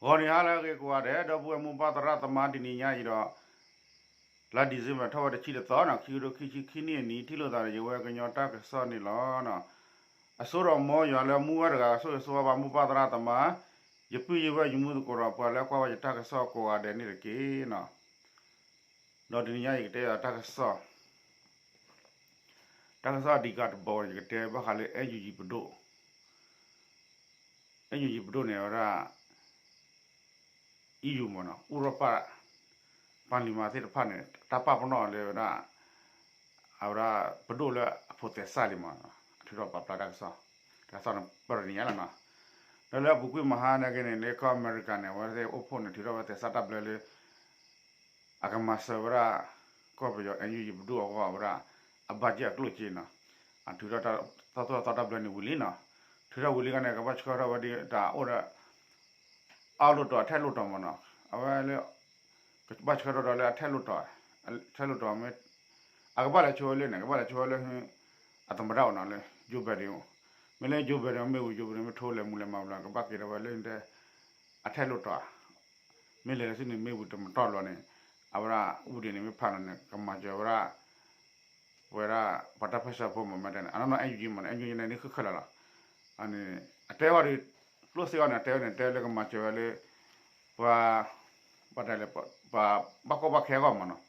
ဂီၤနံၤဟါလၢအဂ့ၤကိးဂၤဒဲး ဒီပုၢ်ဝဲၢ်မိၢ်ပၢ်သရၣ်သမါ တနံၤညါအံၤဒီး လါ December ထီၣ်ဝဲတဆံတသီနီၤ ခံကထိခံဆံခံနံၣ်အနံၤ ထံၣ်လိာ်သးဒီးယဝဲကညီတၢ်ကစီၣ်န့ၣ်လီၤ. အစိဒီးမ်ယွၤလၢမူဝဲတဂၤ အစိယဆိဝဲဘၣ်မိၢ်ပၢ်သရၣ်သမါ ယပုၢ်ယဝဲၢ်ယမူသကိးဒီးပှၤလၢကွၢ်ဝဲယတၢ်ကစီၣ်ကိးဂၤဒဲးန့ၣ်တက့ၢ်နီၤ. ဒီးတနံၤညါအံၤယကတဲယတၢ်ကစီၣ် တၢ်ကစီၣ်အဓိကတဘီန့ၣ် ယကတဲဘၣ်ဃးလၢ အဲၣ်ယူၣ်ယံၤပဒိၣ်, အဲၣ်ယူၣ်ယံၤပဒိၣ်န့ၣ် အဝဲဒၣ် အံၤယူၣ်မ့ၢ်နီၤ ဥရောပ ပၣ်လံၤမၤသ့ၣ်တဖၣ်န့ၣ် တၢ်ပာ်ပနီၣ်လၢဝဲဒၣ် အဝဲဒၣ်ပဒိၣ်လၢအဖိးသဲစးလံမ့ၢ်နီၤ အထုးထီၣ်ပာ်ဖျါတၢ်ကစီၣ်, တၢ်ကစီၣ်န့ၣ်ပၢၢ်တနံၤညါလီၤနီၤ. ဒီးလၢအပူၤကွံာ်မဟါနာ်က့န့ၣ် လၢကီၢ်အမဲရကၤန့ၣ် အဝဲသ့ၣ်အိၣ်ဖှိၣ်န့ၣ် ထုးထီၣ်ဝဲသဲစးတၢ်ဘျၢလၢ အကမၤစၢၤဝဲဒၣ် ကီၢ်ပယီၤ အဲၣ်ယူၣ်ယံၤပဒိၣ်အဂီၢ်ဝဲဒၣ် အဘၣ်ကၠ့ၣ်အကျိၣ်စ့နီၤ, အထုးထီၣ်တၢ်သိၣ်တၢ်သီတၢ်ဘျၢန့ၣ်ဝံၤလံနီၤ, ထုးထီၣ်ဝံၤလံခါန့ၣ် ကဘၣ်ဆှၢထီၣ်ဝဲဒ်တၢ်အိၣ်ဒီး အီၣ်လိၣ်တီၤအထဲလိၣ်တီၤမ့ၢ်နီၤ, အဝဲလၢ ကဘၣ်ဆှၢထီၣ်ဒီးလၢအထဲလိၣ်တီၤ, အထဲလိၣ်တီၤမ့ၢ် အကဘၣ်လဲၤဆိဝဲလၢန့ၣ် ကဘၣ်လဲၤဆိဝဲလၢ အသမ္မတအိၣ်နီၤလၢ Joe Biden အိၣ်, မ့ၢ်လၢ Joe Biden မ့ၢ်ဝံၤ Joe Biden မ့ၢ်ထိလဲၤမူလဲၤမၤဘျီ ကဘၣ်က့ၤထီၣ်ဝဲလၢ အထဲလိၣ်တီၤ မ့ၢ်လဲၤလၢစုန့ၣ် မ့ၢ်ဝံၤတမတီၢ်လီၤန့ၣ် အဝဲဒၣ် ဥပဒေန့ၣ်မ့ၢ်ဖးလီၤန့ၣ် ကမၤစၢၤဝဲဒၣ် ပဝဲဒၣ် ပှၤတၢ်ပၢၢ်ဆၢဖိမ့ၢ်မ့ၢ်တဲန့ၣ် အနီၢ်နီၢ် အဲၣ်ယူၣ်ယံၤမ့ၢ်န့ၣ် အဲၣ်ယူၣ်ယံၤန့ၣ် န့ၣ်ဃုခဲလၢာ်လီၤ. အန့ၣ် အတဲဝဲဒီး ကျိၣ်စ့အီၤန့ၣ် အတဲဝဲန့ၣ် တဲဝဲလၢကမၤစၢၤဝဲလၢ ပှၤ ဘၣ်တဲလဲၣ် ပှၤဘၣ်ကီဘၣ်ခဲအဂီၢ်မ့ၢ်နီၤ,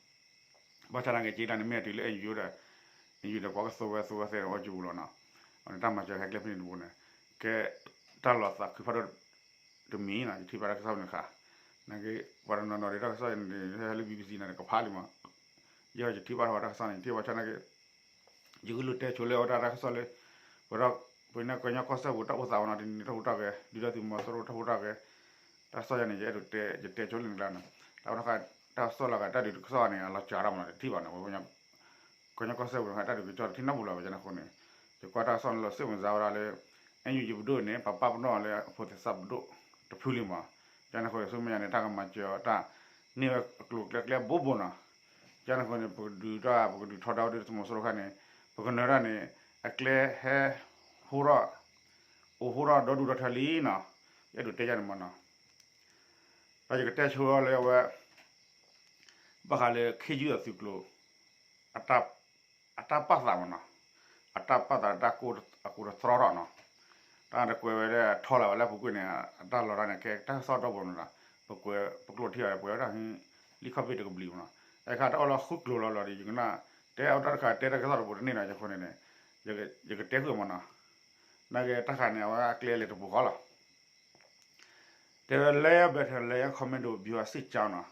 ဘၣ်ဆၣ်နာ်က့ က့ဒၣ်န့ၣ် မ့ၢ်အတုၤလၢအဲၣ်ယူၣ်ဒီး အဲၣ်ယူၣ်ဒီး ပှၤကသိဝဲသိဝဲသဲဒီးအီၣ်ကၠူလီၤနီၤ, အန့ၣ်တၢ်မၤစၢၤဟဲကျဲဖဲန့ၣ်တဘိန့ၣ် ကဲတၢ်လီၤသးခုဖးဒိၣ် တမံၤနီၤ ယထံၣ်ဘၣ်တၢ်ကစီၣ်န့ၣ်ဃါ, နာ်က့ ပှၤတနီၤနီၤဒ်တၢ်ကစီၣ်န့ၣ် ဟဲလၢ BBC န့ၣ် ကဖးလံမး, ယဲယထံၣ်ဘၣ်ထီၣ်တၢ်ကစီၣ်န့ၣ် ယထံၣ်ဘၣ်ဆၣ်နာ်က့ ယကလူၤတဲဆိလၢအဝဲဒၣ်တၢ်ကစီၣ်လၢ ပဝဲဒၣ် ပဝဲန့ၣ်ကညီကီၢ်စဲၣ်ပူၤတၢ်အိၣ်သးဝဲနီၤ တနံၤတၢ်ဟူးတၢ်ဂဲၤ ဒုၣ်ဒါသုးမီၤစိရိၤတၢ်ဟူးတၢ်ဂဲၤ တၢ်ကစီၣ်ယၤန့ၣ် ယအဲၣ်ဒိးတဲ ယတဲဆိလၢနကျါနီၤ, တၢ်ဝဲတခါ တၢ်ကစီၣ်လီၤဂာ်တၢ်ဒုးတၢ်ကစီၣ်န့ၣ် အလီၤစှၤထီၣ်မးနီၤ တထံၣ်ဘၣ်နီၤ ပဝဲ ကညီကီၢ်စဲၣ်ပူၤတခါ တၢ်ဒုးကစီၣ်တထံၣ်နီတပူၤလီၤ ဝဲကန့ၣ်အဃိန့ၣ် ယကွၢ်တၢ်ကစီၣ်န့ၣ်လီၤ စ့ၢ်မုၢ်စါဝဲဒၣ်လၢ အဲၣ်ယူၣ်ယံၤပဒိၣ်န့ၣ် ပှၤပာ်ပနီၣ်လၢအဖိးသဲစးပဒိၣ်တဖုလံမး, ကန့ၣ်အဃိ ဆူမဲာ်ညါန့ၣ် တၢ်ကမၤစၢၤအီၤတၢ် န့ၢ်ဝဲအကျိၤကျဲကျဲဘိဘိနီၤ, ကန့ၣ်အဃိန့ၣ် ပကဒုးတၢ် ပကဒုးထီဒါဝဲဒၣ်သုးမီၤစိရိၤခါန့ၣ် ပကနၢၤတၢ်န့ၣ် အကျဲဟဲ ဟိထီၣ် အိၣ်ဟိထီၣ်ဒီဒူၣ်ဒီထၢလံနီၤ, ယအဲၣ်ဒိးတဲယၤန့ၣ်မးနီၤ, ဒီးယကတဲဆိလၢအဝဲ ဘၣ်ဃးလၢခ့ယုၢ်အသုးကျိၤ အတၢ်ပာ်သးမးနီၤ, အတၢ်ပာ်သးတၢ်ကိၢ်အကူးတတြီထီၣ်နီၤ, တၢ်တကွဲးဝဲဒၣ်ထီလၢ်ဝဲလၢအပူၤကွံာ်န့ၣ် အတၢ်လီၤတၢ်န့ၣ် ကဲတၢ်ကစီၣ်ဒီဘိနီၤ, ပကွဲးပကျိာ်ထံၣ်အီၤ ပှဲၤဝဲဒၣ်ဟံး လံာ်ခီၣ်ဖံးတကဘျံးမးနီၤ, အခါတၢ်အိၣ်လၢဃုကျိၤလီၤလီၤဒီး ယကနၣ် တဲအီၤတၢ်တခါတဲတၢ်ကစီၣ်တဘိတန့ၢ်နီၤ ယဃိန့ၣ်န့ၣ် ယကတဲဃုာ်မးနီၤ, နာ်က့တၢ်ခါန့ၣ် အဝဲအကျဲလဲၤတပူၤဃီလီၤ တဲဝဲ လဲၤဘဲထဲလဲၤ commando ဗျူဟာစစ်ကြောင်းနီၤ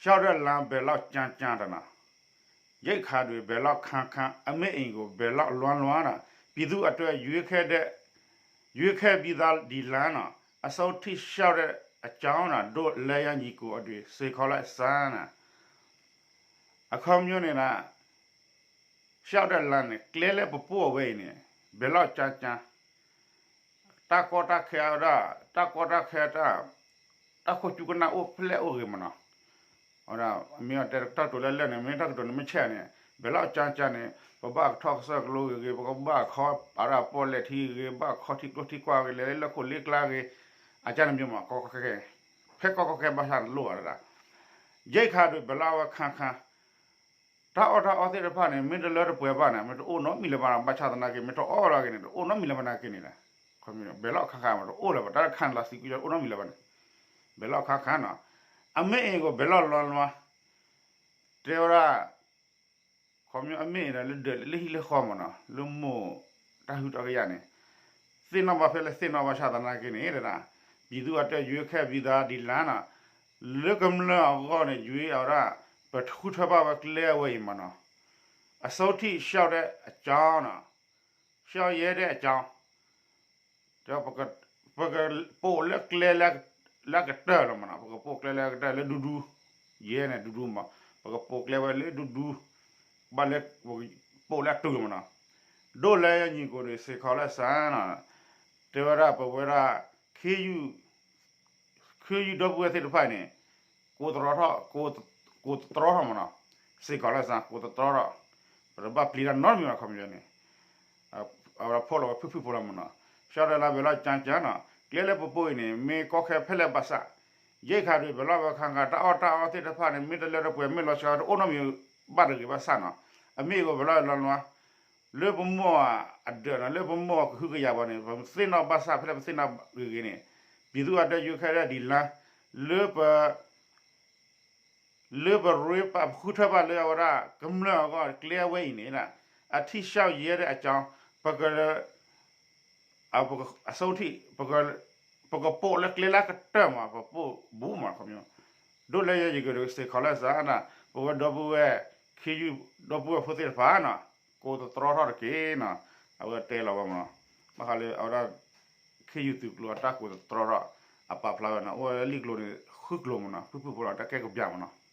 ရှောက်တဲ့လမ်း ဘယ်လောက်ကြာကြာတနီၤ ရိက္ခာတွေ ဘယ်လောက်ခါခါ အမိန့်အိမ်ကို ဘယ်လောက်လွမ်းလွမ်းနီၤ ပြည်သူ့အတွက် ရွေးခဲ့တဲ့ ရွေးခဲ့ပြီးသား ဒီလမ်းနီၤ အဆုံးထိ ရှောက်တဲ့အကြောင်းနီၤ တို့ လမ်းရန်ညီကိုတွေ စိတ်ချလက်စမ်းနီၤ အခီပညီန့ၣ်နီၤ ရှောက်တဲ့လမ်းန့ၣ် ကျဲလၢပပူၤအဝဲအံၤန့ၣ် ဘယ်လောက်ကြာကြာ တၢ်ကီတၢ်ခဲဝဲဒၣ် တၢ်ကီတၢ်ခဲတၢ် တၢ်ခိၣ်ကၠူကနၣ်အိၣ်ဖျဲၣ်အိၣ်ဂ့ၤမးနီၤ, ဝဲဒၣ် မ့ၢ်အတဲတၢ်ကတိၤလၢလဲၣ်န့ၣ် မ့ၢ်တၢ်ကတိၤန့ၣ်မ့ၢ်ဆဲးန့ၣ် ဘဲးလီၤကၠါကၠါန့ၣ် ပဘၣ်ကထီၣ်ကစၢၢ်ကလိဂ့ၤဂ့ၤ ပကဘၣ်ခီအရၣ်ပီၣ်လဲၣ်ထံဂ့ၤဂ့ၤ ဘၣ်ခီထံကျိထံကွၢ်ဂ့ၤ လဲၤလၢလၢခိၣ်လ့ကျါဂ့ၤ အကၢ်န့ၣ်မ့ၢ်မး ကီကီခဲခဲ ဖဲကီကီခဲဘၣ်ဆၣ်န့ၣ်လိၣ်ဘၣ်တဒၣ် ရိက္ခာတွေ ဘယ်လောက်ခါခါ တၢ်အီၣ်တၢ်အီသ့ၣ်တဖၣ်န့ၣ် မ့ၢ်တလၢတပှဲၤဘၣ်န့ၣ် မ့ၢ်တအိၣ်နီတမံၤလၢၤဘၣ်နီၤ ဘၣ်ဆၣ်သနာ်က့ မ့ၢ်တအီၣ်လၢၤက့ၤန့ၣ် တအိၣ်နီတမံၤလၢၤဘၣ်နာ်က့န့ၣ်ဒီး ဘဲးလီၤခါခါမး တအိၣ်လၢၤဘၣ် တၢ်တခါန့ၣ်လီၤသံကွံာ် တအိၣ်နီတမံၤလၢၤဘၣ်န့ၣ် ဘဲးလီၤခါခါနီၤ အမိန့်အိမ်ကို ဘယ်လောက်လွမ်းလွမ်း တဲဝဲဒၣ် ခီပညီအမိန့်န့ၣ် လၢဒၢးလၢဟံၣ်လၢဃီမးနီၤ လၢမိၢ်တၢ်ဟုၣ်တၢ်ကယၢ်န့ၣ် သ့ၣ်နီၣ်ဘၣ်ဖဲလဲၣ်သ့ၣ်နီၣ်ဘၣ်ဆၣ်သနာ်က့န့ၣ် တဒၣ် ပြည်သူ့အတွက် ရွေးခဲ့ပြီးသား ဒီလမ်းနီၤ လၢကမျၢၢ်အဂီၢ်န့ၣ် ရွေးအဝဲဒၣ် ပထုးထွဲဘၣ်ဝဲကျဲအဝဲအံၤမးနီၤ အဆုံးထိ ရှောက်တဲ့အကြောင်းနီၤ ရှောက်ရဲတဲ့အကြောင်း ပက ပကပိာ်လၢကျဲလၢ လၢကတၢၢ်လီၤမးနီၤ ပကပိာ်ကျဲလၢကတၢၢ်လၢဒူဒူ ယဲန့ၣ်ဒူဒူမး ပကပိာ်ကျဲဝဲလၢဒူဒူ ဘၣ်လၢ ပကပိာ်လၢအတုၤလီၤမးနီၤ ဒိၣ်လဲယညီကိၤန့ၣ် စ့ၢ်ကီးလၢစၢ်နီၤ တဲဝဲဒၣ်ပဝဲဒၣ် ခ့ယုၢ် ခ့ယုၢ်ဒီပုၢ်ဝဲၢ်သ့ၣ်တဖၣ်န့ၣ် ကိးတြီထီၣ် ကိးတတြီထီၣ်မးနီၤ စ့ၢ်ကီးလၢစၢ် ကိးတတြီထီၣ် ပတဘၣ်ပျံၤတၢ်နီတမံၤဘၣ်ခီပညီန့ၣ် အဝဲဒၣ်ဖီၣ်လီၤဝဲဖုၣ်ဖုၣ်ဖိလီၤမးနီၤ ရှီတလါဘဲလီၤကၠၢ်ကၠၢ်နီၤ ကျဲလၢပပိာ်အံၤန့ၣ် မ့ၢ်ကီခဲဖဲလဲၣ်ဘၣ်ဆၣ် ရိက္ခာတွေ ဘဲလီၤဘၣ်ခါခါ တၢ်အီၣ်တၢ်အီသ့ၣ်တဖၣ်န့ၣ် မ့ၢ်တလၢတပှဲၤ မ့ၢ်လီၤစှၤ တအိၣ်နီတမံၤဘၣ်ဆၣ်နီၤ အမ့ၢ်အိၣ်ဘဲလီၤလီၤလီၤ လၢပမိၢ်အဒၢးနီၤ လၢပမိၢ်ကဟုကယာ်ဘၣ်န့ၣ် ပသ့ၣ်နီၣ်ဘၣ်ဆၣ် ဖဲလဲၣ်ပသ့ၣ်နီၣ်ဂ့ၤဂ့ၤန့ၣ် ပြည်သူ့အသက် ယူခဲဒၣ်ဒံးလါ လၢပ လၢပရ့ပာ်ပဃုထၢဘၣ်လၢအဝဲဒၣ် ကမျၢၢ်အဂီၢ်ကျဲအဝဲအံၤန့ၣ် အထံၣ်ရှောက်ရဲတဲ့အကြောင်း ပက အဆိထံၣ် ပကပိာ်လၢကျဲလၢကတၢၢ်မး ပပိာ်ဘူးမး ခီပညီ ဒိၣ်လၢယဲယကစ့ၢ်ခီးလၢစး ပဝဲဒီပုၢ်ဝဲၢ် ခ့ယုၢ်ဒီပုၢ်ဝဲၢ်ဖိသ့ၣ်တဖၣ်နီၤ ကိးသတြီထီၣ်တက့ၢ်နီၤ အဝဲတဲလီၤဝဲမးနီၤ ဘၣ်ဃးလၢအဝဲဒၣ် ခ့ယုၢ်သုးကျိၤအတၢ်ကိးသတြီထီၣ် အပာ်ဖျါဝဲနီၤ အိၣ်ဝဲလၢလံာ်ကျိၤန့ၣ် ဃုကျိၤမးနီၤ ဖုၣ်ဖုၣ်ဖိလီၤ တၢ်ကဲကပျၢ်မးနီၤ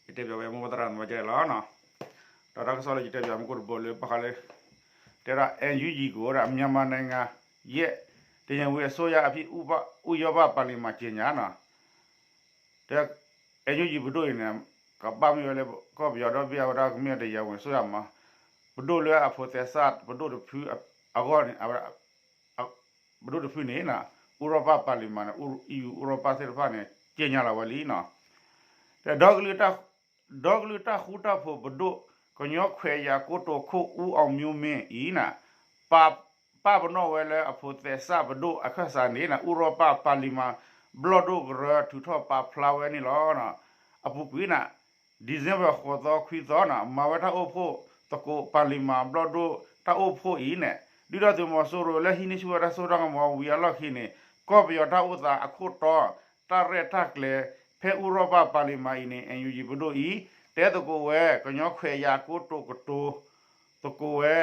ယတဲပၠးဝဲမိၢ်ပှၢ်သရၣ်န့ၣ်မ့ၢ်ကဲလီၤနီၤ ဒီးတၢ်ကစီၣ်လၢယတဲပၠးမူခိၣ်တဘိလၢဘၣ်ဃးလၢ တဲဒၣ် NUG ကအိၣ်ဒၣ် မြန်မာနိုင်ငံရဲ့ တရားဝင်အစိုးရအဖြစ် ဥရောပပါလီမန် ကြေညာ နီၤ တဲ NUG ပဒိၣ်အံၤန့ၣ် ကဘၣ်မ့ၢ်ဝဲလၢ ကီၢ်ပယီၤဒီဘ့ၣ်အဝဲဒၣ်ကမ့ၢ် တရားဝင်အစိုးရမး ပဒိၣ်လၢအဖိးသဲစးပဒိၣ်တဖုအဂီၢ်န့ၣ် ပဒိၣ်တဖုန့ၣ် ဥရောပပါလီမန်န့ၣ် EU ဥရောပသ့ၣ်တဖၣ်န့ၣ် ကြေညာ လီၤဝဲလံနီၤ တဲ ဒီကလုာ်တၢ်ဃူတၢ်ဖိးပဒိၣ် ကညီခွဲးယာ်ကိတိာ်ခိၣ် ဦးအောင်မျိုးမင်း အံၤန့ၣ် ပာ်ပနီၣ်ဝဲလၢအဖိးသဲစးပဒိၣ်အခၢၣ်စးန့ၣ် ဥရောပပါလီမန် ဘျီၣ်ဒိၣ်ကရၢထုးထီၣ်ပာ်ဖျါဝဲန့ၣ်လီၤ. အပူၤကွံာ်န့ၣ် December ဃိးသီခွံသီန့ၣ် မၤဝဲတၢ်အိၣ်ဖှိၣ်သကိး ပါလီမန်ဘျီၣ်ဒိၣ်တၢ်အိၣ်ဖှိၣ်အံၤန့ၣ် ဒုၣ်ဒါသုးမီၤစိရိၤလၢဟံးန့ၢ်ဆူၣ်ဝဲတၢ်စိတၢ်ကမီၤဝံၤအလီၢ်ခံန့ၣ် ကီၢ်ပယီၤတၢ်အိၣ်သးအခိၣ်တီ တၢ်ရဲၣ်တၢ်ကျဲၤ ဖဲဥရောပပါလီမန်အံၤန့ၣ် NUG ပဒိၣ်အံၤ တဲသကိးဝဲ ကညီခွဲးယာ်ကိတိာ်ကတိၤသကိးဝဲ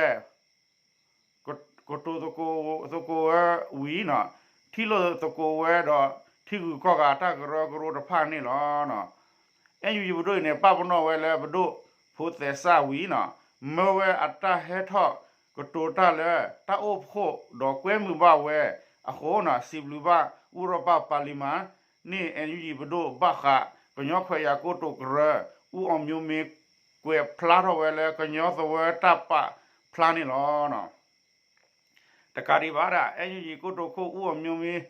ကတိၤသကိးဝဲဝံၤန့ၣ် ထံၣ်လိာ်သကိးဝဲဒီး ထံဂုၤကီၢ်ဂၤတၢ်ကရၢကရိတဖၣ်န့ၣ်လီၤ. NUG ပဒိၣ်အံၤန့ၣ် ပာ်ပနီၣ်ဝဲလၢပဒိၣ်ဖိးသဲစးဝံၤန့ၣ် မၢဝဲအတၢ်ဟဲထီၣ်ကတိၤတၢ်လၢတၢ်အိၣ်ဖှိၣ်ဒီးကွဲမုာ်ဘၣ်ဝဲအဃိန့ၣ် စံးဘျုးဘၣ်ဥရောပပါလီမန်န့ၣ် NUG ပဒိၣ်ဘၣ်ဃး ကညီခွဲးယာ်ကိတိာ်ကရၢ ဦးအောင်မျိုးမင်း ကွဲးဖျါထီၣ်ဝဲလၢကညီသဝီတၢ်ပာ်ဖျါန့ၣ်လီၤ. တကးဒံးဘၣ်ဒၣ် NUG ကိတိာ်ခိၣ် ဦးအောင်မျိုးမင်း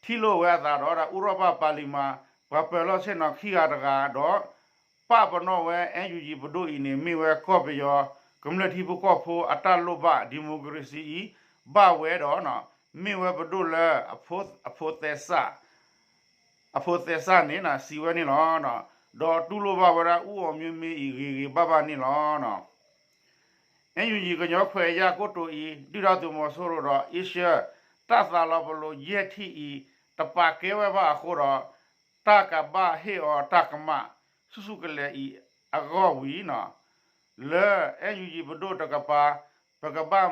ထံၣ်လိာ်ဝဲအသးဒီး ဥရောပပါလီမန် ပှၤပၢၤလီၢ်ဆ့ၣ်နီၤခံဂၤတဂၤဒီး ပာ်ပနီၣ်ဝဲ NUG ပဒိၣ်အံၤန့ၣ် မ့ၢ်ဝဲကီၢ်ပယီၤ ကမျၢၢ်ထံဖိကီၢ်ဖိအတၢ်လိၣ်ဘၣ် democracy အံၤ ဘၣ်ဝဲဒီး မ့ၢ်ဝဲပဒိၣ်လၢ အဖိးသဲစး အဖိးသဲစးန့ၣ် စံးဝဲန့ၣ်လီၤ. ဒီးတူၢ်လိာ်ဘၣ်ဝဲဒၣ် ဦးအောင်မျိုးမင်း အံၤ ဂ့ၤဂ့ၤဘၣ်ဘၣ်န့ၣ်လီၤ. NUG ကညီခွဲးယာ်ကိတိာ်အံၤ ဒုၣ်ဒါသုးမီၤစိရိၤဒီး အ့ရှၢၣ် တၢ်သးလီၤပလိာ်ယဲၢ်ထံၣ်အံၤ တပာ်ကဲဝဲဘၣ်အဃိဒီး တၢ်ကဘၣ်ဟ့ၣ်အီၤတၢ်ကမၣ် ဆူၣ်ဆူၣ်ကလဲာ်အံၤအဂီၢ်ဝံၤန့ၣ် လၢ NUG ပဒိၣ်တကပၤ ပကဘၣ်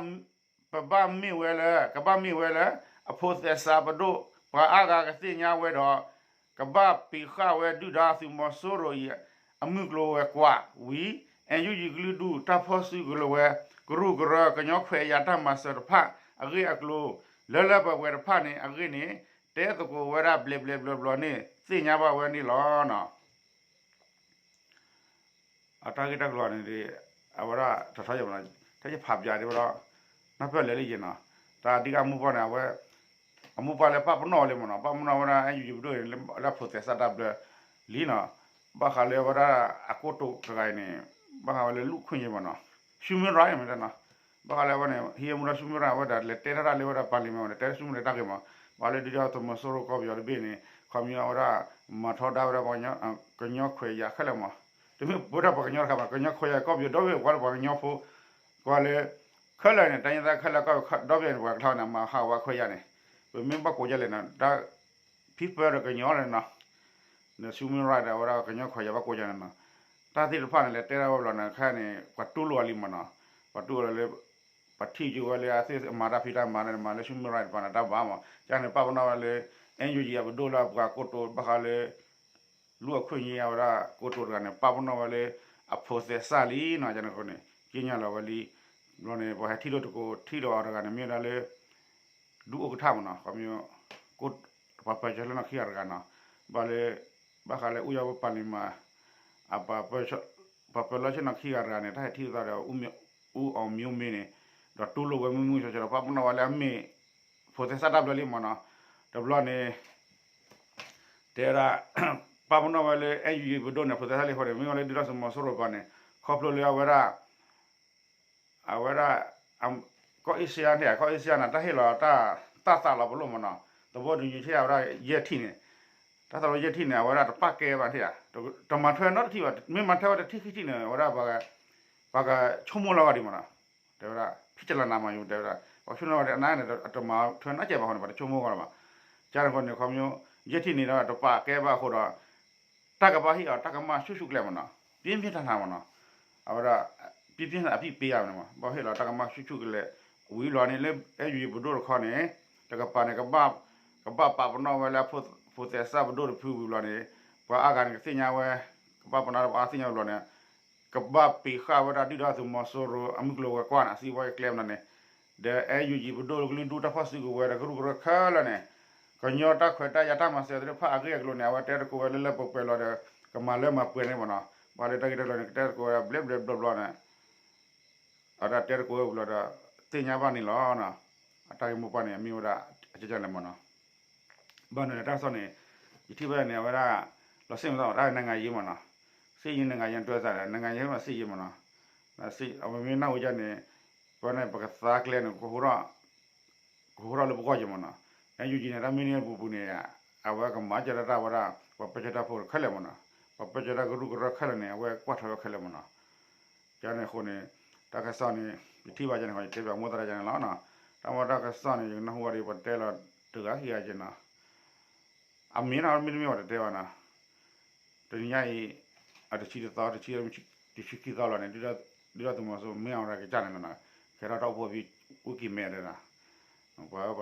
ပဘၣ်မ့ၢ်ဝဲလၢ ကဘၣ်မ့ၢ်ဝဲလၢ အဖိးသဲစးပဒိၣ် ပှၤအါဂၤကသ့ၣ်ညါဝဲဒီး ကဘၣ်ပ့ၤဃာ်ဝဲဒုၣ်ဒါသုးမီၤစိရိၤအံၤ အမုၢ်ကျိၤဝဲၤကွာ်ဝံၤ NUG ကလုာ်ဒူၣ်တၢ်ဖီၣ်စုကလီၤဝဲ ကရူၢ်ကရၢ ကညီခွဲးယာ်တၢ်မၤစၢၤတဖၣ်အဂ့ၢ်အကျိၤ လၢလၢပှဲၤပှဲၤတဖၣ်န့ၣ် အဂ့ၢ်န့ၣ် တဲသကိးဝဲဒၣ်ဘျဲးဘျဲးဘျီဘျီန့ၣ် သ့ၣ်ညါဘၣ်ဝဲန့ၣ်လီၤ. အတၢ်ဂ့ၢ်တၢ်ကျိၤန့ၣ် အဝဲဒၣ်တထီယဲၢ်မးနီၤ တၢ်ယဖးပၠးဒ်ဝဲဒီး နၢ်ပၢၢ်လဲၤလၢယဲၢ်နီၤ တၢ်ဒ်ကမူပှၢ်န့ၣ် အဝဲ အမူပှၢ်လၢပာ်ပနီၣ်လံမးနီၤ ပာ်ပနီၣ်ဝဲဒၣ် NUG ပဒိၣ်န့ၣ် လၢအဖိးသဲစးတၢ်ဘျၢလံနီၤ ဘၣ်ဃးလၢအဝဲဒၣ်အကိတိာ်တဂၤအံၤန့ၣ် ဘၣ်ဃးဝဲလၢလူၢ်ခွံၣ်ညါမးနီၤ human right မ့ၢ်နီၤ ဘၣ်ဃးလၢအဝဲန့ၣ် ဟံးမူဒါ human right အဝဲဒၣ်လဲၤတဲထီၣ်တၢ်လၢဝဲဒၣ် ပါလီမန် န့ၣ် တဲ human right တၢ်ဂ့ၢ်မး ဘၣ်လၢဒုၣ်ဒါသုးမီၤစိရိၤကီၢ်ပယီၤတဘ့ၣ်န့ၣ် ခီပညီအဝဲဒၣ် မၤထီဒါဝဲဒၣ် ကညီခွဲးယာ်ခဲလၢာ်မး တမ့ၢ်ဝဲဒၣ်ပှၤကညီတခါမး ကညီခွဲးယာ်ကီၢ်ပယီၤဒီဘ့ၣ် ပှၤလၢပှၤကညီဖိ ကွၢ်လၢ ခဲလၢာ်န့ၣ် တိုင်းရင်းသားခဲလၢာ်ကီၢ်ပယီၤဒီဘ့ၣ်န့ၣ် ပှၤကထီၣ်န့ၣ် မၤဟးဂီၤခွဲးယာ်န့ၣ် ပမ့ၢ်ဘၣ်ကိးယါလဲၣ်နီၤ တၢ် people ဒီးကညီလၢနီၤ န human right ဒီးအဝဲဒၣ်ကညီခွဲးယာ်ဘၣ်ကိးယါန့ၣ်နီၤ တၢ်သ့ၣ်တဖၣ်န့ၣ် လဲၤတဲဒၣ်ဝဲဘျီန့ၣ် ခဲအံၤန့ၣ် ပှၤတူၢ်လိာ်အီၤလံမးနီၤ ပှၤတူၢ်လိာ်လၢ ပှၤထံၣ်က့ၤဝဲလၢအသ့ၣ်မၤတၢ်ဖံးတၢ်မၤန့ၣ် မၤလၢ human right တဖၣ်န့ၣ် တၢ်ဘၣ်မး ကန့ၣ် ပာ်ပနီၣ်ဝဲလၢ NUG အပဒိၣ်လၢအပှၤကိတိာ်ဘၣ်ဃးလၢ လူၢ်အခွံၣ်ညါအဝဲဒၣ်ကိတိာ်တဂၤန့ၣ် ပာ်ပနီၣ်ဝဲလၢ အဖိးသဲစးလံနီၤ ကန့ၣ်အဃိန့ၣ် က့ညါလီၤဝဲလံ ဘျီန့ၣ် ပှၤဟဲထံၣ်လိာ်သကိးထံၣ်လိာ်အီၤတဂၤန့ၣ် မ့ၢ်ဝဲဒၣ်လၢ ဒုဥက္ကဋ္ဌမးနီၤ ခီပညီ ပှၤပၢၤကၠီလၢနီၢ်ခံဂၤတဂၤနီၤ ဘၣ်လၢ ဘၣ်ဃးလၢ ဥရောပပါလီမန် အ ပှၤပၢၤလီၢ်ဆ့ၣ်နီၤခံဂၤတဂၤန့ၣ် တၢ်ဟဲထံၣ်လိာ်သးဒီး ဦးအောင်မျိုးမင်း န့ၣ် ဒီးတူၢ်လိာ်ဝဲမုၢ်မုၢ်ဆှီဆှီဒီး ပာ်ပနီၣ်ဝဲလၢအမ့ၢ် ဖိသဲစးတၢ်ဘျၢလံမ့ၢ်နီၤ. တဘျီန့ၣ် တဲဝဲဒၣ် ပာ်ပနီၣ်ဝဲလၢ အဲၣ်ယူယံၤပဒိၣ်န့ၣ် ဖိသဲစးလံအဃိန့ၣ် မ့ၢ်ဝဲလၢဒုၣ်ဒါသုးမီၤစိရိၤပှၤန့ၣ် ခီဖျိလၢအဝဲဒၣ် အဝဲဒၣ် ကီၢ်အ့ရှံယါန့ၣ် ကီၢ်အ့ရှံယါန့ၣ် တၢ်ဟ့ၣ်လီၤ တၢ်သးလီၤပလိာ်မ့ၢ်နီၤ, သဘီဒုးညူၤထံၣ်အဝဲဒၣ်ယဲၢ်ထံၣ်န့ၣ်, တၢ်သးလီၤယဲၢ်ထံၣ်န့ၣ် အဝဲဒၣ်တပာ်ကဲဘၣ်ထံၣ်ဧါ, တမၤထွဲနီတထံၣ်ဘၣ်, မ့ၢ်မၤထွဲဝဲတထံၣ်ခံထံၣ်န့ၣ် အဝဲဒၣ် ပှၤကဆိကမိၣ်လီၤဂာ်ဒံးမ့ၢ်နီၤ, တဲဝဲဒၣ် ဖံးကလၤနးမး ယတဲဝဲဒၣ် ပှၤဆိကမိၣ်ဝဲဒၣ်အနၢ်န့ၣ် တမၤထွဲနီတစဲးဘၣ်အဃိန့ၣ် ပှၤတဆိကမိၣ်ဂီၢ်လၢၤဘၣ်, ကန့ၣ်အဃိန့ၣ် ခီဖျိ ယဲၢ်ထံၣ်န့ၣ်ဒီးတပာ်ကဲဘၣ်အဃိဒီး တၢ်ကဘၣ်ဟ့ၣ်အီၤ တၢ်ကမၣ်ဆူၣ်ဆူၣ်ကလဲာ်မ့ၢ်နီၤ, ပြင်းပြင်းထန်ထန်မ့ၢ်နီၤ, အဝဲဒၣ် ပြင်းပြင်းထန်ထန် အပြစ်ပေးရမယ်မ့ၢ်နီၤ, ဘၣ်ဟ့ၣ်လီၤတၢ်ကမၣ်ဆူၣ်ဆူၣ်ကလဲာ်, ဝံၤဘျီန့ၣ် လၢအဲၣ်ယူယံၤပဒိၣ်တခီန့ၣ် တကပၤန့ၣ် ကဘၣ်ပာ်ပနီၣ်ဝဲလၢ ဖိသဲစးပဒိၣ်တဖုဝံၤဘျီန့ၣ် ပှၤအါဂၤန့ၣ် ကသ့ၣ်ညါဝဲ, ကဘၣ်ပနီၣ်ပှၤသ့ၣ်ညါဝံၤဘျီန့ၣ် ကဘၣ်ပ့ၤဃာ်ဝဲဒၣ်ဒုၣ်ဒါသုးမီၤစိရိၤ အမုၢ်ကျိၤဝဲၤကွာ်န့ၣ် အစံးဝဲကျဲမ့ၢ်နီၤန့ၣ်, ဒီးအဲၣ်ယူယံၤပဒိၣ်ကလုာ်ဒူၣ်တၢ်ဖီၣ်စုကဝဲၤဒီးကရူၢ်ကရၢခဲလၢာ်န့ၣ်, ကညီတၢ်ခွဲးတၢ်ယာ်တၢ်မၤစၢၤသ့ၣ်တဖၣ်အဂ့ၢ်အကျိၤန့ၣ် အဝဲတဲတကိးဝဲလၢလၢပှဲၤပှဲၤလီၤဒီး ကမၤလၢမၤပှဲၤန့ၣ်မ့ၢ်နီၤ, ပှၤလၢတၢ်ဂ့ၢ်တၢ်ကျိၤန့ၣ် ကတဲတကိးဝဲဒၣ်ဘျဲးဘျဲးဘျီဘျီန့ၣ် အဝဲဒၣ်တဲတကိးဝဲဝံၤလီၤဒီး သ့ၣ်ညါဘၣ်န့ၣ်လီၤ. အတၢ်ဂ့ၢ်မိၢ်ပှၢ်န့ၣ် အမ့ၢ်ဝဲဒၣ် အကကန့ၣ်မ့ၢ်နီၤ, ဘၣ်န့ၣ်တၢ်ကစီၣ်န့ၣ် ယထံၣ်ဘၣ်န့ၣ် အဝဲဒၣ် လီၤစ့ၣ်မသီ တၢ် နိုင်ငံရေးမ့ၢ်နီၤ, စစ်ရေး နိုင်ငံရေး တွဲသး နိုင်ငံရေး စစ်ရေးမ့ၢ်နီၤ, အဝဲမ့ၢ်နၢ်ဟူယါန့ၣ် ပဝဲန့ၣ် ပကသါကျဲန့ၣ် ကဟိထီၣ်လၢပဂီၢ်ယဲၢ်မ့ၢ်နီၤ, နယူၤကံန့ၣ် တၢ်မ့ၢ်န့ၢ်ပူၤပူၤန့ၣ် အဝဲကမၤစၢၤတၢ်ဝဲဒၣ် ပှၤပၢဆှၢတၢ်ဖိခဲလၢာ်မ့ၢ်နီၤ, ပှၤပၢဆှၢတၢ်ကရူၢ်ကရၢခဲလၢာ်န့ၣ် အဝဲကွၢ်ထွဲဝဲခဲလၢာ်မ့ၢ်နီၤ, ကန့ၣ်အဃိန့ၣ် တၢ်ကစီၣ်န့ၣ် ယထံၣ်ဘၣ်ယါန့ၣ် ယတဲပၠးမိၢ်သရၣ်ယါန့ၣ်လီၤနီၤ, တၢ်မ့ၢ်တၢ်ကစီၣ်န့ၣ် ယကနၢ်ဟူဝဲဒီး ပှၤတဲလီၤတဂၤခံဂၤက့ၤနီၤ အမ့ၢ်နီၤ မ့တမ့ၢ်ပှၤတတဲဘၣ်နီၤ, တနံၤညါအံၤ အတဆံတသီ တဆံခံသီလီၤန့ၣ် ဒုၣ်ဒါသုးမီၤစိရိၤ မ့ၢ်အီၤရၤကစၢ်န့ၣ်လီၤနီၤ, ကဲထီၣ်တၢ်အိၣ်ဖှိၣ်ဖံး အူကံၤမဲဒီး ပှၤ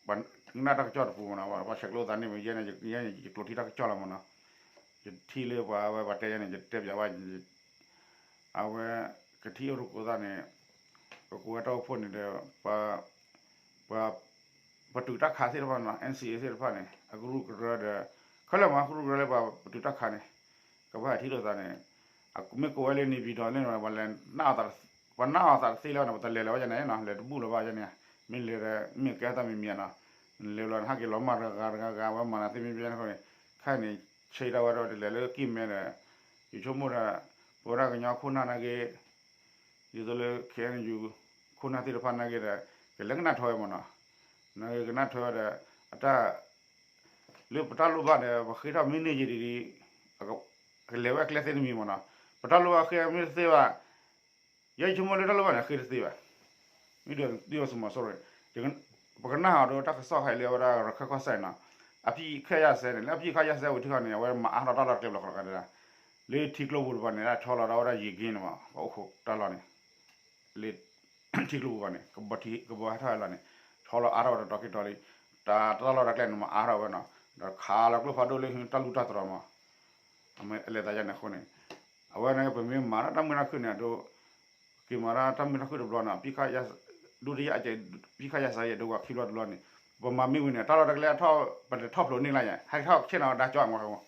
ပှၤကနၣ်တၢ်ကစီၣ်တပူၤမ့ၢ်နီၤ, ပှၤဆဲးကျိးသးန့ၣ် ယဲန့ၣ် ယကျိးထံတၢ်ကစီၣ်လီၤမ့ၢ်နီၤ, ယထံၣ်လၢပှၤဝဲ ပှၤတဲယါန့ၣ် ယတဲပၠးဝဲ အဝဲ ကထံၣ်အိၣ်တကိးသးန့ၣ် ပကိးဝဲတၢ်အိၣ်ဖှိၣ်န့ၣ်ဒီး ပှၤ ပှၤ ပတုာ်တၢ်ခးသ့ၣ်တဖၣ်နီၤ NCA သ့ၣ်တဖၣ်န့ၣ် အကရူၢ်ကရၢဒီး ခဲလၢာ်မ့ၢ်ကရူၢ်ကရၢလၢပှၤပတုာ်တၢ်ခးန့ၣ် ကဘၣ်ဟဲထံၣ်လိာ်သးန့ၣ် မ့ၢ်ကိးဝဲလၢ နေပြည်တော် န့ၣ် ပှၤလဲၤ ပှၤနာ်အီၤသးတသ့လၢၤဘၣ်န့ၣ် ပတလဲၤလၢၤဘၣ်ယါန့ၣ်နီၤ လဲၤတဘူၣ်လၢၤဘၣ်ယါန့ၣ်, မ့ၢ်လဲၤဒီး မ့ၢ်ကဲထီၣ်တၢ်မံၤမံၤနီၤ, နလဲၤလီၤနဟဲက့ၤလီၤမၢ်တဂၤဂၤဂၤ ဝဲမၤနၤသ့မ့ၢ်ဘၣ်န့ၣ်အဃိန့ၣ် ခဲအံၤန့ၣ် ဆဲးဒၣ်ဝဲဒီးတလဲၤလၢကံၢ်မဲဒီး ယဆိကမိၣ်ဒီး ပဝဲဒၣ်ကညီခိၣ်နၢ်နာ်က့ ဒ်သိးလၢ KNU ခိၣ်နၢ်သ့ၣ်တဖၣ်နာ်က့ဒီး ကလဲၤကနၣ်ထွဲဝဲမ့ၢ်နီၤ, နာ်က့ကနၣ်ထွဲဝဲဒီး အတၢ် လၢပတၢ်လိၣ်ဘၣ်ဒီး ပဃ့ထီၣ်မ့ၢ်န့ၢ်က့ၤဒ် ကလဲၤဝဲအကျဲသ့တမံၤမ့ၢ်နီၤ, ပတၢ်လိၣ်ဘၣ်ဃ့မ့ၢ်တသ့ဘၣ် ယဲယဆိကမိၣ်လၢတၢ်လိၣ်ဘၣ်န့ၣ် ဃ့တသ့ဘၣ်, မ့ၢ်ဒ်သိးသုးမီၤစိရိၤန့ၣ် ပကနၣ်ဟီဒီးတၢ်ကစီၣ်ခဲအံၤလၢအဝဲဒၣ်ရခဲၣ်ကီၢ်စဲၣ်နီၤ, အပစ်ခတ်ရပ်စဲန့ၣ် လၢအပစ်ခတ်ရပ်စဲဝံၤထံခီန့ၣ် အဝဲမၤအါထီၣ်တၢ်လီၢ်တကျဲဘျီဃီလီၤကဒီး, လၢထံကျိပူၤတဘျီန့ၣ် ဆီလီၤဒၣ်ဝဲဒၣ်ယံၤက့န့ၣ်မး ပအိၣ်ခိးတၢ်လီၢ်န့ၣ် လၢ ထံကျိပူၤဘၣ်န့ၣ် ကဘီထံ ကဘီဟဲထီၣ်ဝဲလီၤန့ၣ် ဆီလီၤအါထီၣ်ဝဲတတီၤခံတီၤလံ, တၢ် တၢ်လီၢ်တၢ်ကျဲန့ၣ်မၤအါထီၣ်ဝဲနီၤ, ဒီးခးလီၤကျိဖးဒိၣ်လၢတၢ်လူၢ်တၢ်တြီၤမး, အလဲၤသးယါန့ၣ်အဃိန့ၣ် အဝဲန့ၣ် ပမ့ၢ်မၤတၢ်မုာ်တၢ်ခုၣ်န့ၣ် အဒိ က့ၤမၤတၢ်မုာ်တၢ်ခုၣ်တဘျီနီၤ ဒုတိယအကြိမ် အပစ်ခတ်ရပ်စဲရေး အဒိပှၤခံဘျီတဘျီန့ၣ် ပမၤမ့ၢ်ဝံၤန့ၣ် တၢ်လီၢ်တၢ်ကျဲထီၣ် ပလဲၤထီၣ်ဖျိးန့ၢ်လၢ်ယါ ဟဲထီၣ်ဆ့ၣ်နီၤဝဲဒါကၠီအမီၤ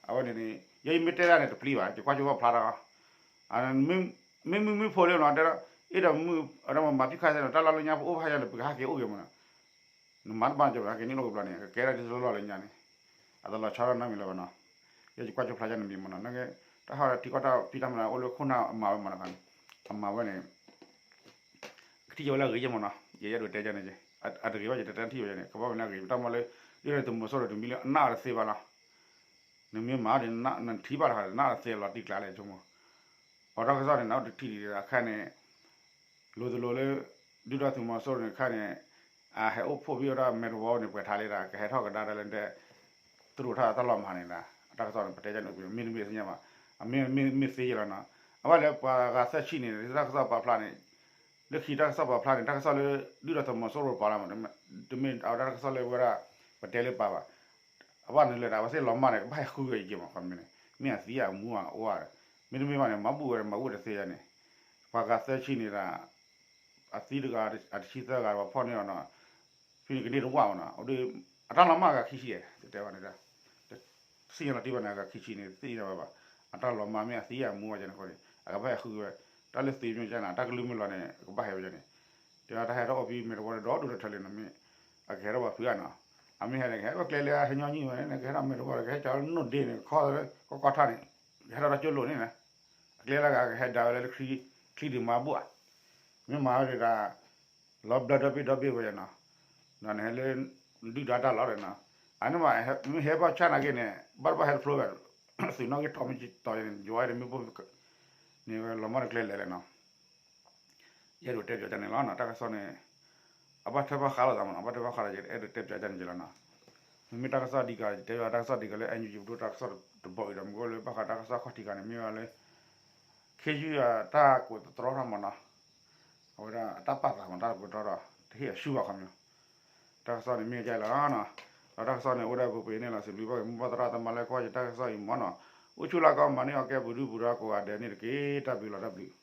အဝဲန့ၣ်န့ၣ် ယဲယမ့ၢ်တဲဒၣ်န့ၣ် တပျံၤဘၣ် ယကွၢ်ကၠိဖီၣ်ဖျါထီၣ် မ့ၢ်မုၢ်မုၢ်ဖိလၢနီၤ တဲဒီး အ့ၣ်ဒီးမုၢ် အဒီးမၤဖံးခါစဲန့ၣ် တၢ်လီၢ်လၢညါပအိၣ်ဖးယါန့ၣ် ပကဟဲက့ၤအိၣ်ဂ့ၤမးနီၤ, နမၤတဘၣ်ကၠိ ဟဲက့ၤန့ၣ်လိၣ်ကဘျီန့ၣ် ကကဲဒၣ်ဒ်သိးလီၢ်လၢညါန့ၣ် အတလီၤဆီဒၣ်နီတမံၤလၢၤဘၣ်နီၤ, ယဲယကွၢ်ကၠိဖျါယါန့ၣ်မံၤမးနီၤ နကဲ တၢ်ဟးထံကီၢ်တၢ်ဖံးတၢ်မၤအိၣ်လၢခိၣ်နၢ်အမၤဝဲမးနီၤ အမၤဝဲန့ၣ် ကထံၣ်ယဝဲလၢအဂ့ၤယဲမးနီၤ ယဲယအဲၣ်ဒိးတဲယါန့ၣ် အတဂ့ၤဘၣ်ယတတဲထံၣ်ဝဲန့ၣ် ကဘၣ်ဝဲန့ၣ်အဂ့ၤ တၢ်မၤလၢ ဒ်သိးသုးမီၤစိရိၤတမံၤလၢအနၢ်အီၤတသ့ဘၣ်လီၤ နမ့ၢ်မၤဒီး နထံၣ်ဘၣ်တခါ နအီၤတသ့လီၤတံၢ်ကျါလဲၣ်ဆိကမိၣ် ပှၤတၢ်ကစီၣ်န့ၣ် နအိၣ်တထံၣ်ဒံးအခါန့ၣ် လိၤတလိၤလၢ ဒုၣ်ဒါသုးမီၤစိရိၤန့ၣ်အခါန့ၣ် အဟဲအိၣ်ဖှိၣ်ဘံၣ်ဝဲဒၣ်မဲာ်တဝီန့ၣ် ပှဲၤထါလံဒၣ် ကဟဲထီၣ်ကဒါတၢ်လၢတဲ သရူးထီၣ်တၢ်လီၤမၤန့ၣ်ဒၣ် အတၢ်ကစီၣ်န့ၣ် ပတဲယါန့ၣ် မ့တမ့ၢ်သ့ၣ်ညါဘၣ် အမ့ၢ်မ့ၢ်သ့ယဲလီၤနီၤ အဝဲလၢပှၤဂၤသၢဆံန့ၣ် တၢ်ကစီၣ်ပာ်ဖျါန့ၣ် လၢခံတၢ်ကစီၣ်ပာ်ဖျါန့ၣ် တၢ်ကစီၣ်လၢ ဒုၣ်ဒါသုးမီၤစိရိၤပာ်လီၤမး တမ့ၢ်အဝဲဒၣ်တၢ်ကစီၣ်လၢဝဲဒၣ် ပတဲလၢပာ်ဘၣ် အဘၣ်နုၤလဲၣ်ဒီး အဝဲသ့ၣ်လီၤမၢ်န့ၣ် ကဘၣ်ဟဲဃုဝဲယက့ၤမး ခီမ့ၢ်န့ၣ် မ့ၢ်အသံအမူအအိၣ်ဧါ မ့တမ့ၢ်ဘၣ်န့ၣ် မၤဘူၣ်ဝဲမၤဘူၣ်တသ့ယါန့ၣ် ပှၤဂၤသၢဆံန့ၣ်ဒီး အသံတဂၤ အတဆံသၢဂၤ ပှၤဖီၣ်န့ၢ်အီၤနီၤ ဖဲန့ၣ်ကန့ၢ်တဝၣ်မးနီၤ အတၢ်လီၤမၢ်အဂၤခံဆံ တတဲဘၣ်န့ၣ် တသ့ၣ်ညါလီၤတံၢ်ဘၣ်န့ၣ် အဂၤခံဆံန့ၣ် သ့ၣ်ညါဝဲဘၣ် အတၢ်လီၤမၢ်မ့ၢ်အသံအမူအယါန့ၣ်အဃိန့ၣ် အကဘၣ်ဟဲဃုဝဲ တၢ်လၢသ့မ့ၢ်ကန့ၣ် တၢ်ကလုၢ်မ့ၢ်လီၤန့ၣ် ကဘၣ်ဟဲဝဲန့ၣ် ယတၢ်ဟဲထီၣ်အိၣ်ဖဲမဲာ်တဝီဒီဒူၣ်တထၢလံနီၤ မ့ၢ်အကဟဲထီၣ်ဘၣ်ဖုးဧါနီၤ, အမ့ၢ်ဟဲန့ၣ် ကဟဲထီၣ်ကျဲလၢအဟဲညီနုၢ်ဝဲန့ၣ် ကဟဲထီၣ်မဲာ်တဝီဒီး ကဟဲကၠီနီၣ်ဒ့န့ၣ် ခီကီကီထါန့ၣ် ကဟဲထီၣ်တၢ်ကၠိလိာ်န့ၣ်နီၤ, အကျဲလၢအဂၤကဟဲဒၣ်ဝဲလၢချံဒံးမၤဘူၣ်ဧါ, မ့ၢ်မၤဝဲဒၣ် လီၤဘျၢဒီဘ့ၣ်ဒီဘ့ၣ်ဝဲနီၤ, ဒီးနဟဲလၢ ဒုၣ်ဒါတၢ်လီၢ်ဒီးနီၤ, အန့ၣ်မ့ၢ် မ့ၢ်ဟဲဘၣ်ဆၣ်နာ်က့န့ၣ် ဘၣ်တဘၣ်ဟဲတဖျိဝဲ, သုးနီၣ်ဂံၢ်ထီၣ်မ့ၢ်ကတီၤန့ၣ် ယွၤအံၤတမ့ၢ်ပိၢ် န့ၣ်ဝဲလီၤမီၢ်တကျဲလဲၣ်လဲၣ်နီၤ, ယအဲၣ်ဒိးတဲပၠးတၢ်န့ၣ်လီၤနီၤ, တၢ်ကစီၣ်န့ၣ် အဘၣ်ထွဲဘၣ်ဃးလိာ်သးမးနီၤ, အဘၣ်ထွဲဘၣ်ဃးဒီး ယအဲၣ်ဒိးတဲပၠးတၢ်န့ၣ်က့လီၤနီၤ, မ့မ့ၢ်တၢ်ကစီၣ်ဒံးကး ယတဲပၠးတၢ်ကစီၣ်ဒံးကးလၢ အဲၣ်ယူၣ်ကၠံ ပဒိၣ်တၢ်ကစီၣ်တဘီအံၤဒီး မ့ၢ်အိၣ်လၢဘၣ်ဃးတၢ်ကစီၣ်ခီၣ်ထံးကးန့ၣ် မ့ၢ်ဝဲလၢ ခ့ယုၢ်အတၢ်ကိးတတြီထီၣ်မးနီၤ, အဝဲဒၣ်အတၢ်ပာ်သးမး တၢ်ကိးတတြီဒီး တဟ့ၣ်အဆူၣ်ဘၣ်ခီပညီ, တၢ်ကစီၣ်န့ၣ်မ့ၢ်ကဲလီၤနီၤ, ဒီးတၢ်ကစီၣ်န့ၣ် အိၣ်ဝဲဒၣ်ပှဲၤပှဲၤန့ၣ်လီၤ, စံးဘျုးဘၣ်က့ၤမိၢ်ပၢ်သရၣ်သမါလၢကွၢ်ယတၢ်ကစီၣ်အံၤမးနီၤ, အိၣ်ဆူၣ်လၢကီမၤန့ၢ်အီၤကဲပူၤဒုပူၤဒီးကိးဂၤဒဲးန့ၣ်တက့ၢ်, တၢ်ဘျုးလီၤ တၢ်ဘျုး